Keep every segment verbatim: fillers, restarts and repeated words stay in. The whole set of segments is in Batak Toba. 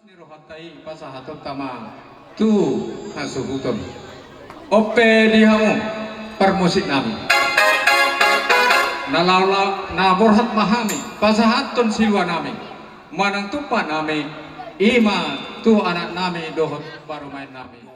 Ni rohanta i pasahatonta ma tu hasuhuton. On pe di hamu parmusiknami, na laola na borhat ma hami pasahathon siluanami manang tumpaknami, i ma tu anaknami dohot parumaennami.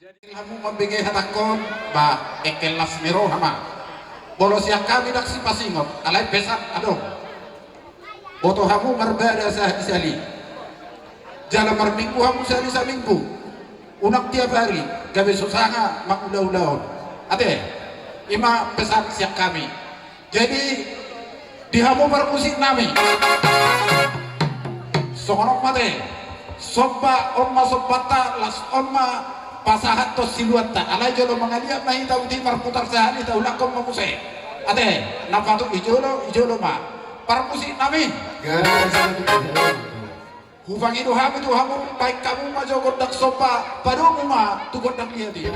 Jadi hamu mambege hatangkon, ba, engkel las ni roha ma. Molo sian hami ndang sipasingot, alai pesan adong. Boto hamu marbada sahali-sahali. Jala marminggu hamu sahali saminggu. Unang tiap ari, gabe so sanga mangula-ula on. Ate, i ma pesan sian hami. Jadi, di hamu parmusiknami, songon on ma ate. Somba on ma sombanta, las on ma pasahathon siluanta. Alai jolo mangaliat ma hita, uti marputar sahali, taulahon ma muse. Ate, na patut i jolo, i jolo ma. Parmusiknami. Hupangido hami tu hamu, baen hamu ma jo gondang somba, padomu ma tu gondang liat i.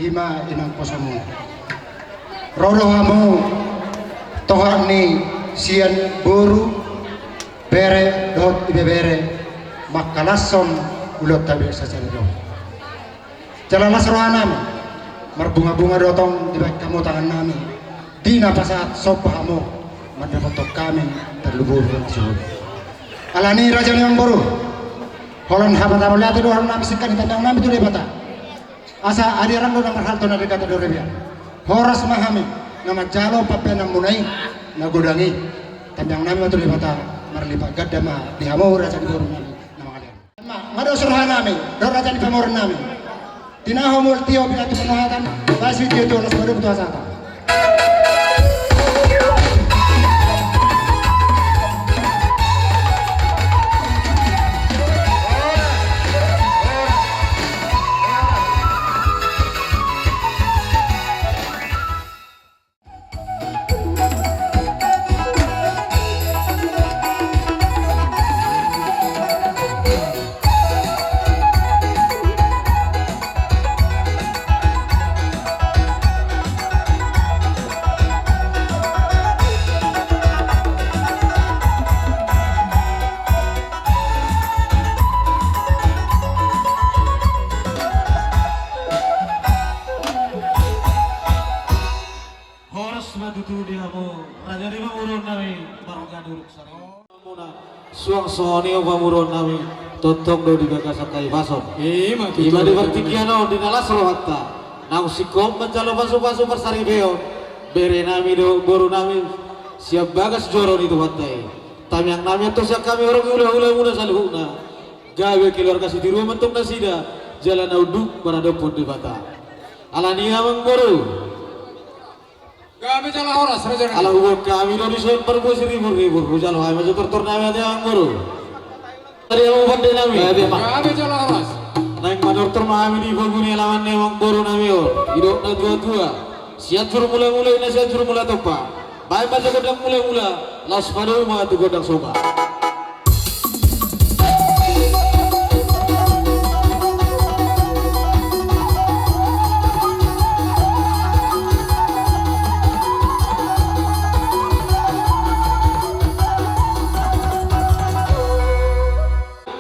Ima inang posomu. Ro do hamu tohap ni sian boru, bere dohot ibebere, mangkalashon ulaonta be sasada do. Jala las rohanami, marbungabunga do tong dibahen hamu tangannami di na pasahat somba hamu mandapothon hami tarlumobi na suhut. Alani raja ni amangboru, holan hapata mauliate do hamu nami singkat ni tangiangnami tu Debata. Asa adia rang do na marhalto na denggan do rebean. Horas ma hami na manjalo pambahenanmuna i na godang i. Tangiangnami ma tu Debata marlipat ganda ma di hamu raja ni borunami na mangalean. Nga dos rohanami dohot raja ni pamoruonnami. Tinahu ma tio pinantihophon hata, bahen sitio tu las padomu tu hasahatan. Horas ma tutu di hamu raja ni pamoruonnami marga Duruk Sari. Suang songon i ho pamoruonnami, tongtong do di bagasan hahipason. Ima tutu. Ima di partingkian on di na las rohanta, naung singkop manjalo pasupasu parsaripeon berenami dohot borunami sian bagas joro ni Tuhanta i. Tangiangnami antong sian hami horong ni hulahulamuna saluhutna, gabe keluarga sitiruon ma antong nasida jala na unduk maradophon Debata. Alani i amangboru, gabe jala horas raja nami. Ala huboan hami do dison parbue siriburribur, hujalo hami ma jo tortornami ate amangboru. Tadi hamu pandenami. Gabe ma. Gabe jala horas. Naeng manortor ma hami di pogu ni alaman ni amangborunami on. Didok na tuatua, Sianjur Mulamula i na Sianjur Mulatompa. Bahen ma jo gondang mulamula, laos padomu ma tu gondang somba.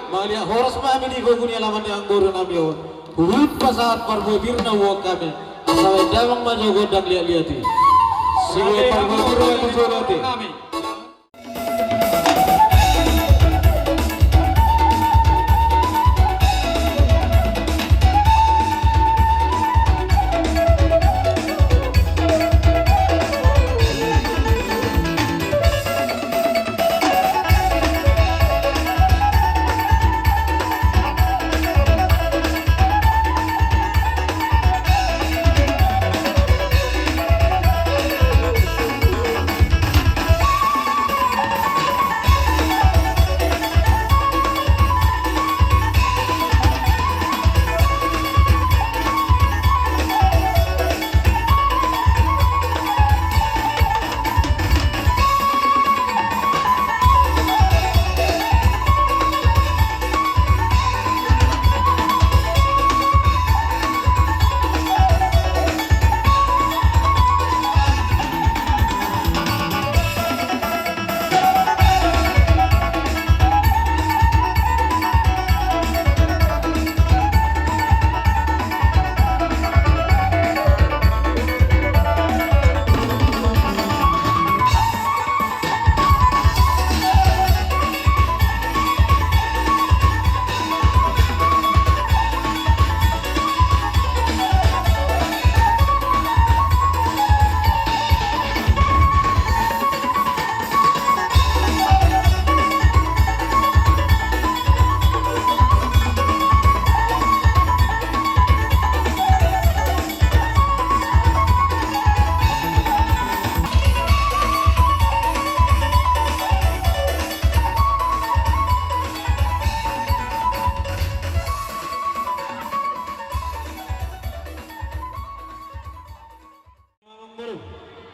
Mauliate horas ma hami di pogu ni alaman ni amangborunami on. Huhut pasahat parbue pir na huboan hami. Asa bahen damang ma jo gondang liatliat i. Siboan parbue pir ma tu jolo ate.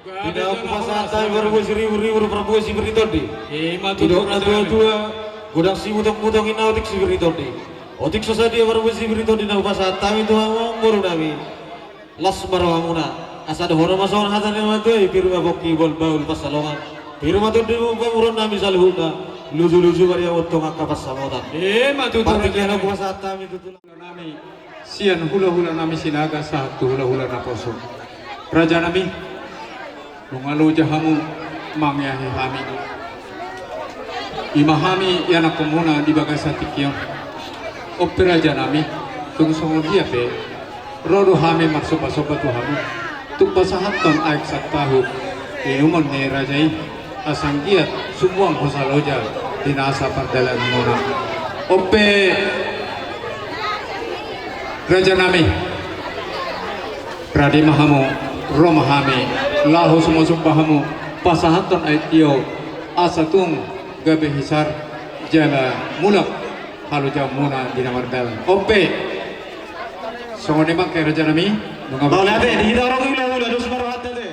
Di na hupasahat hami parbue siriburribur, parbue sipir ni tondi. Ima tutu. Didok na tuatua, godang simutongmutong ninna otik sipir ni tondi. Otik so sadia parbue sipir ni tondi na hupasahat hami tu hamu amangborunami. Las ma rohamuna, asa dohonon ma songon hata ni na matua i: Pir ma pongki, boan bahul pansalongan, pir ma tondimuna pamoruon nami saluhutna, luju-luju ma di hamu tong angka pansamotan. Ima tutu, raja nami. Partingkian on hupasahat hami tu tulang nami, sian hula-hula nami Sinaga sahat tu hula-hula naposo. Raja nami, nunga loja hamu mangeahi hami. Ima hami ianakkonmuna di bagasan tingki on. On pe raja nami, tung songon dia pe ro do hami marsomba-somba tu hamu, tung pasahathon aek santahu inumon ni raja i, asa anggiat sumuang hosa loja di nasa pardalananmuna. On pe raja nami, rade ma hamu, ro ma hami laho sumomba-somba hamu, pasahathon aek tio, asa tung gabe hisar jala mulak halojaonmuna di na mardalan. On pe. Songon i ma angka raja nami, nunga. Mauliate, di hita horong hula-hula, dos ma rohanta te.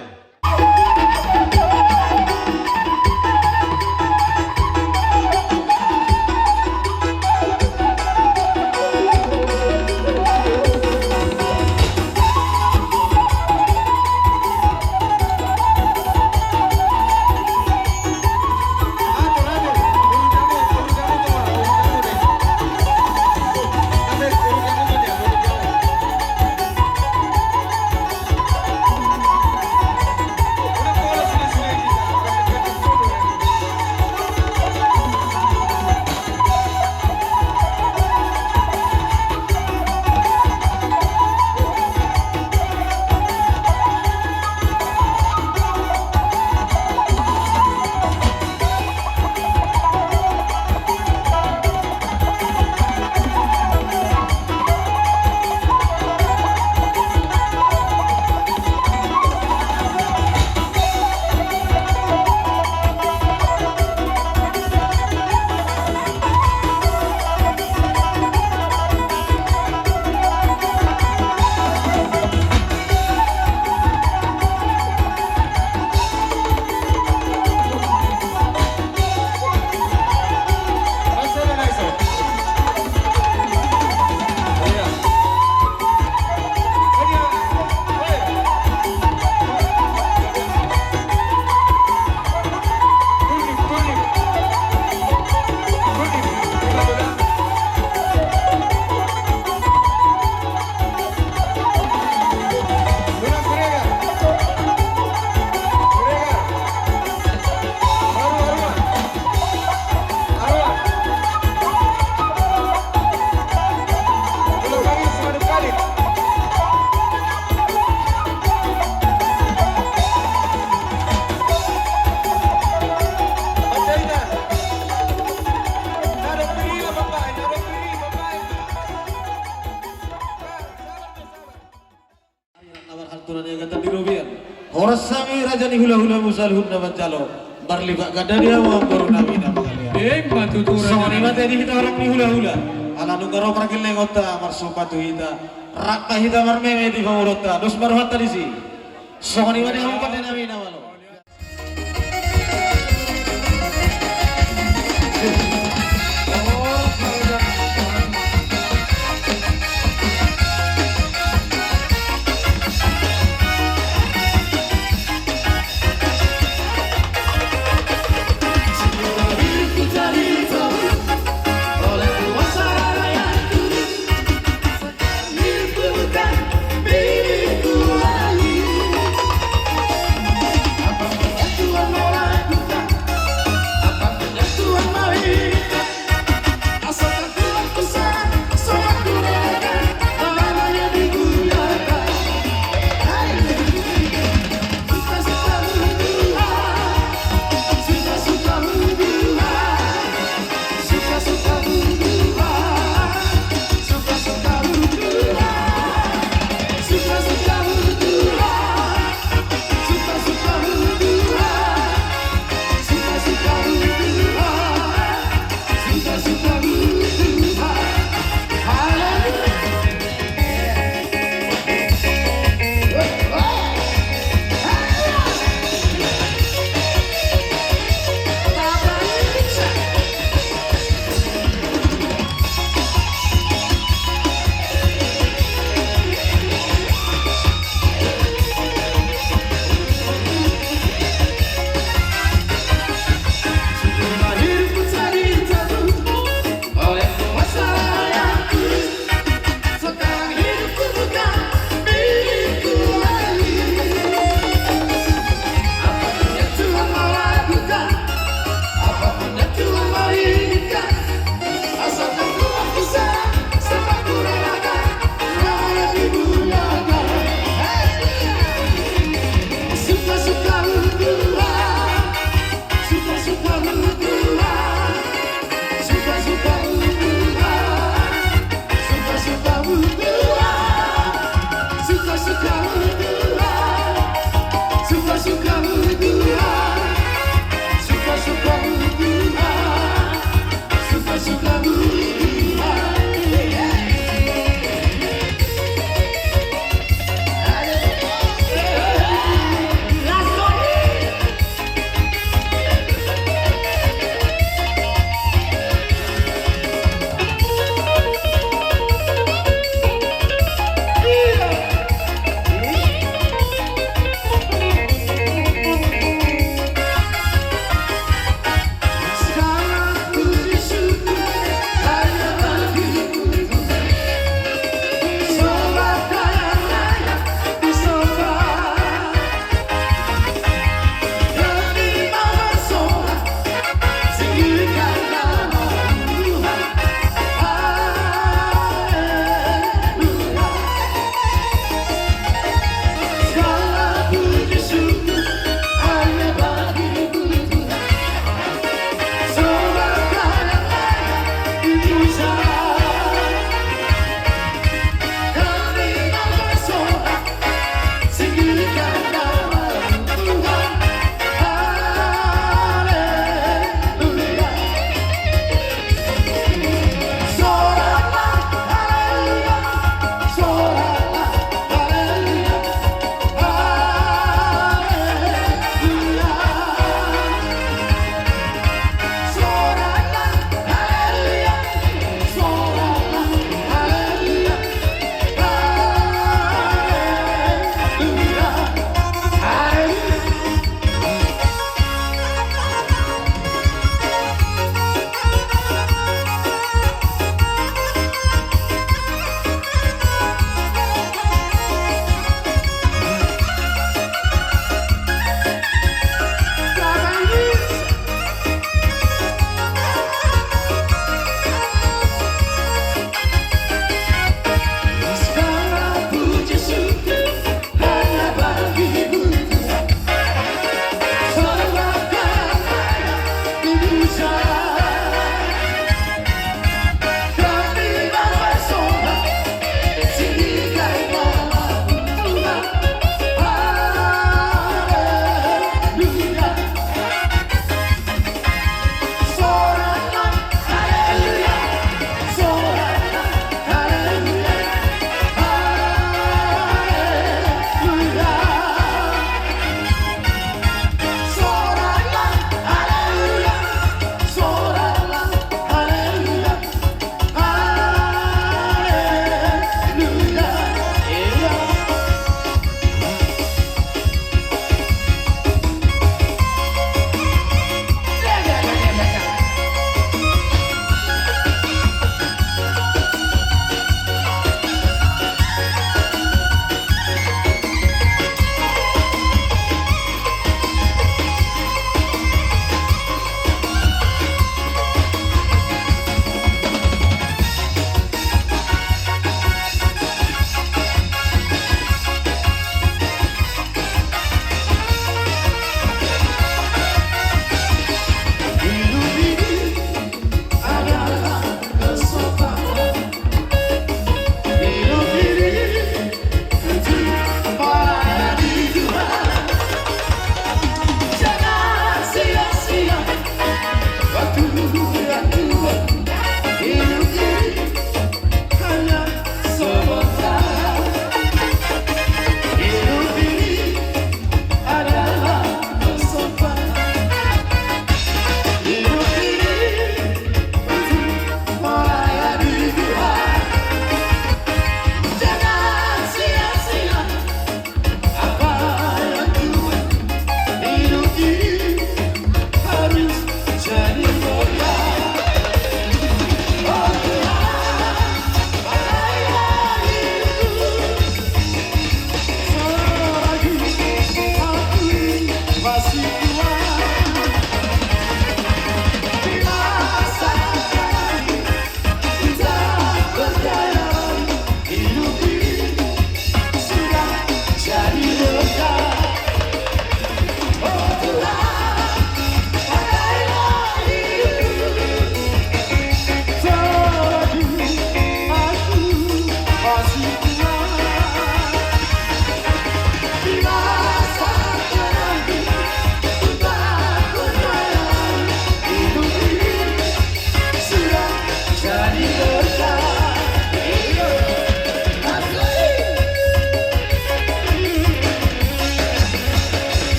Horas hami raja ni hula-hula muna saluhutna manjalo marlipat ganda di hamu amang boru nami na mangalean. Ima tutu, raja nami. Songon i ma te di hita horong ni hula-hula, ala nunga ro pargellengonta marsomba tu hita, rap ma hita marmeme di pamoruonta, dos ma rohanta disi. Songon i ma di hamu pande nami na malo.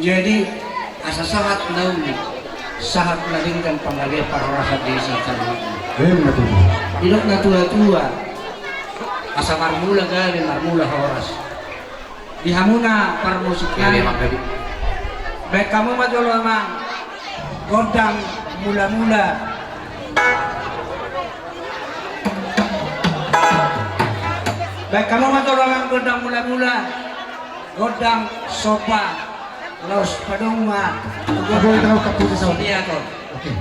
Jadi, asa sahat na uli, sahat na denggan panggabean parhorasan di desa Caruhutmu. Ima tutu. Didok na tua-tua, asa marmula gabe, marmula horas. Di hamuna parmusik nami, baen hamu ma jolo amang gondang mula-mula. Baen hamu ma jolo amang gondang mula-mula. Gondang somba laos padomu ma. Gondang tahu kapuji saudara. Oke.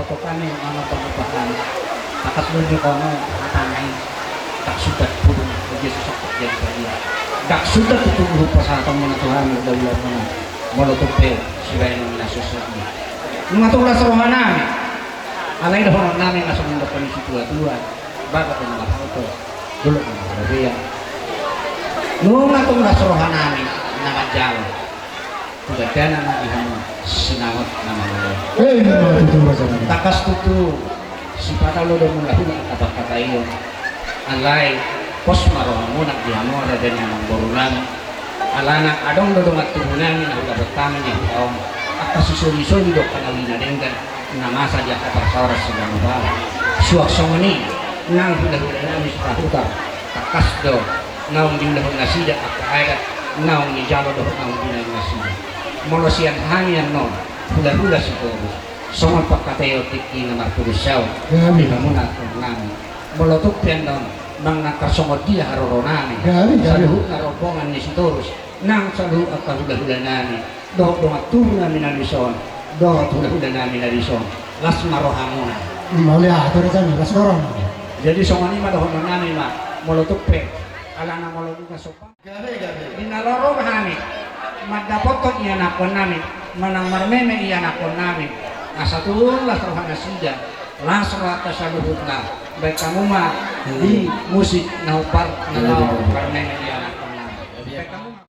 Tokami mano pangapahami. Takas lunjuk kono hatana i. Ndang suda pudung Jesus sokot jadi badia. Ndang suda tutu lupa sahaton muna Tuhan udah udah muna. Molo tupe sibaen na susa. Nunga tulas rohanami. Alai dohonon nami na songon dohonon ni situatua. Baga pun bahoto. Dulu kan dia. Nunga tulas rohanami na manjalo. Udah dana na di hamu sinawat na manjalo. Eh, ini mah tutu baca. Takas tutu. Sipata lo do mula hula apa kata iyo. Alai pos ma rohamuna di hamu raja ni amangboru nami. Alana adong do dongan tubu nami na hula bertami ni hula om. Angka sisoli-soli do kana wina denggan na masa di angka parsaoran segala bala. Suak songon i nang hula-hula nami supahutar. Takas do naung di hula-hula nasida angka adat naung di jalo dohot naung di hula-hula nasida. Molo sian hami annon hula-hula Sitorus. Songon pangkataion tingki na marpudun saut. Gabe. Di hamuna nami. Molo tung pe annon manang tarsongon dia haroro nami. Gabe, gabe. Saluhutna rombongan ni Sitorus nang saluhut angka hula-hula nami dohot dongan tubu nami na dison dohot hula-hula nami na dison. Las ma rohamuna. Mauliate raja ni las gorong. Jadi songon i ma dohonon nami ma molo tung pe alana molo nunga sopa. Di na ro hami mandapothon ianakhon nami manang marmeme ianakhon nami. Asa tutu las roha nasida las rohanta saluhutna. Baen hamu ma di musik na hombar na laho marmeme ianakhon nami. Baen hamu ma.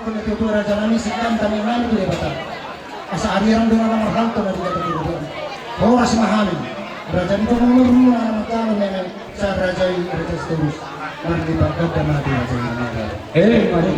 Tutu raja nami, singkam tami nami tu Debata. Asa ari arang do na marhalto na di hata tu Debata. Horas ma hami. Raja ni tonga umur mu na manjalo meme, sa raja i raja Sitorus. Marlipat ganda ma di raja i. Eh, mari.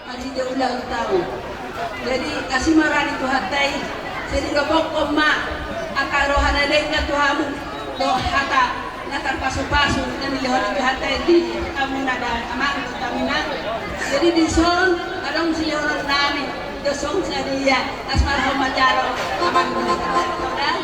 Marhite ulaon tau. Jadi, asi ma roha ni Tuhanta i, sai didohonon ma angka roha na denggan tu hamu, dohot hata na tarpasupasu na nilehon ni Tuhanta i di hamuna da amang dohot inang. Jadi, dison adong silehonon nami, dison sadia, asa marhite ma jalo, amang dohot inang.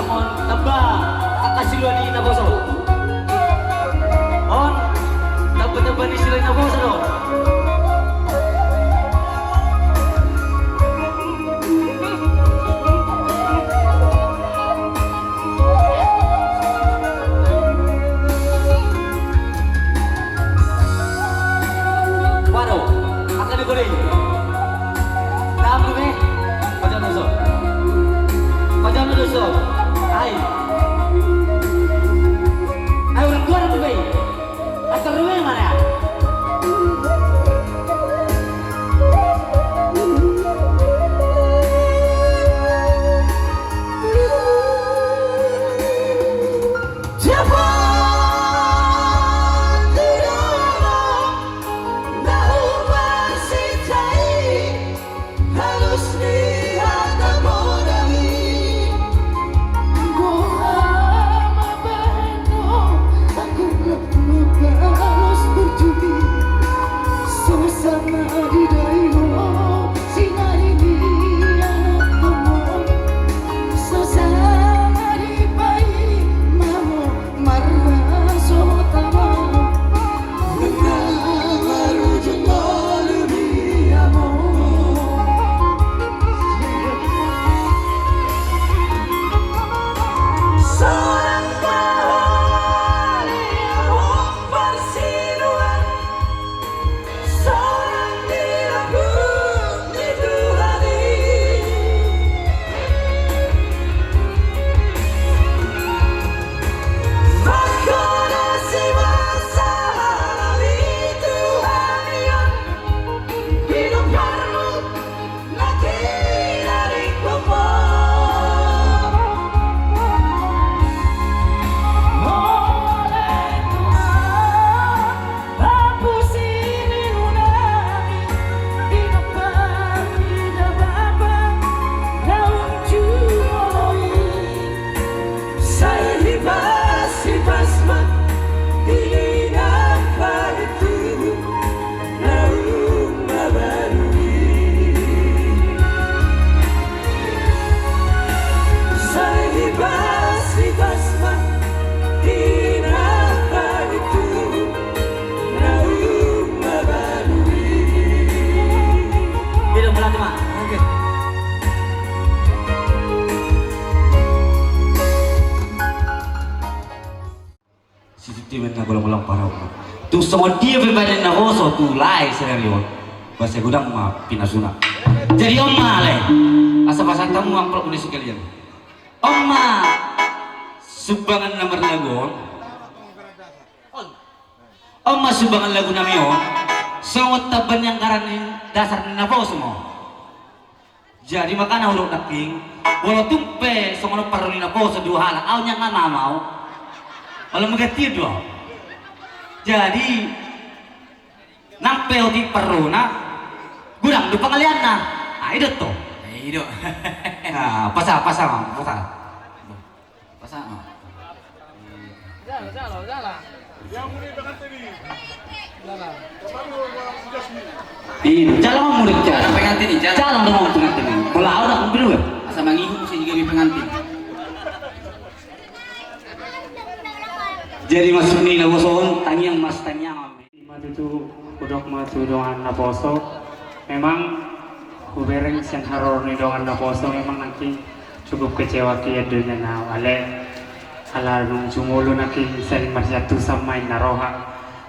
On tamba angka siluan ni naposo. On tamba-tamba ni siluan ni naposo do. Waduh, angka ni gode. Tahu be? Pajamu so. Pajamu so. Ai. Ai, orang tua orang be. Asal rumah mana? Situti ma na golanggolang parau. Tung songon dia pe badan naposo tu lae sadari on, boasa godang ma pinasuna. Jadi on ma lae, asa pasahat hamu amplop ni sekalian. On ma sumbangan na marlagu on. On ma sumbangan lagu nami on. Songon tamba ni anggaran ni dasar ni naposo ma on. Jadi makana hudok nangkin, molo tung pe songon on parro ni naposo dua halak, au nian nga nama au. Olo mengganti dua. Jadi nang pe otik parrona, godang do pangaleanna. Ah, i do tong. I do. Nah, pasa, pasa, pasa. Pasa. Ini jalan mau mudik jalan. Pengantin ini jalan. Jalan dong mau pengantin ini. Bola orang dulu ya. Asa mangihum sehingga di pengantin. Jadi maksud ni naposo on, tangiang mas tangiang. Ima tutu hudok ma tu dongan naposo. Memang hubereng sian haroro ni dongan naposo memang nangkin cukup kecewa hian do nian au, alai ala dung jumolo nangkin saling marsiantusan ma inna roha.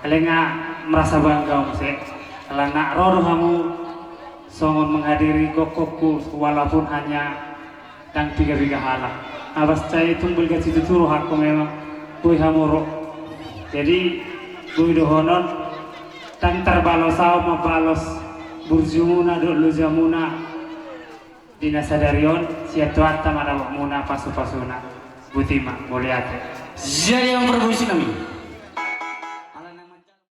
Alai nga merasa bangga au muse ala na ro do hamu songon menghadiri gokhonhu walaupun hanya ndang piga-piga halak. Abas cai tumbal gaji tutu rohangku memang boi hamu ro. Jadi boi dohonon ndang tarbalos au mambalos burjumuna dohot lojamuna di na sadari on, sian Tuhanta ma dapotmuna pasu-pasuna. Botima, mauliate. Jadi amang parboru nami,